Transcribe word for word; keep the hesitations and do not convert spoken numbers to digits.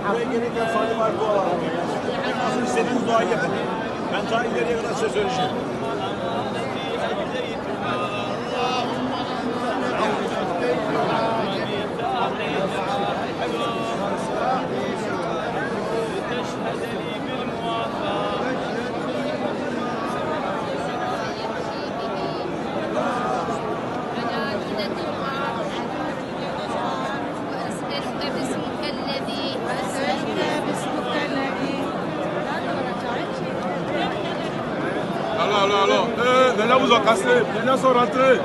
Buraya gelirken Salim abi bu alalım. Nasıl istediğiniz duayı yapın. Ben daha ileriye kadar size söyleyeceğim. أسألك باسمك الذي Alors, alors, alors. Euh, les gens vous ont cassé. Les gens sont rentrés.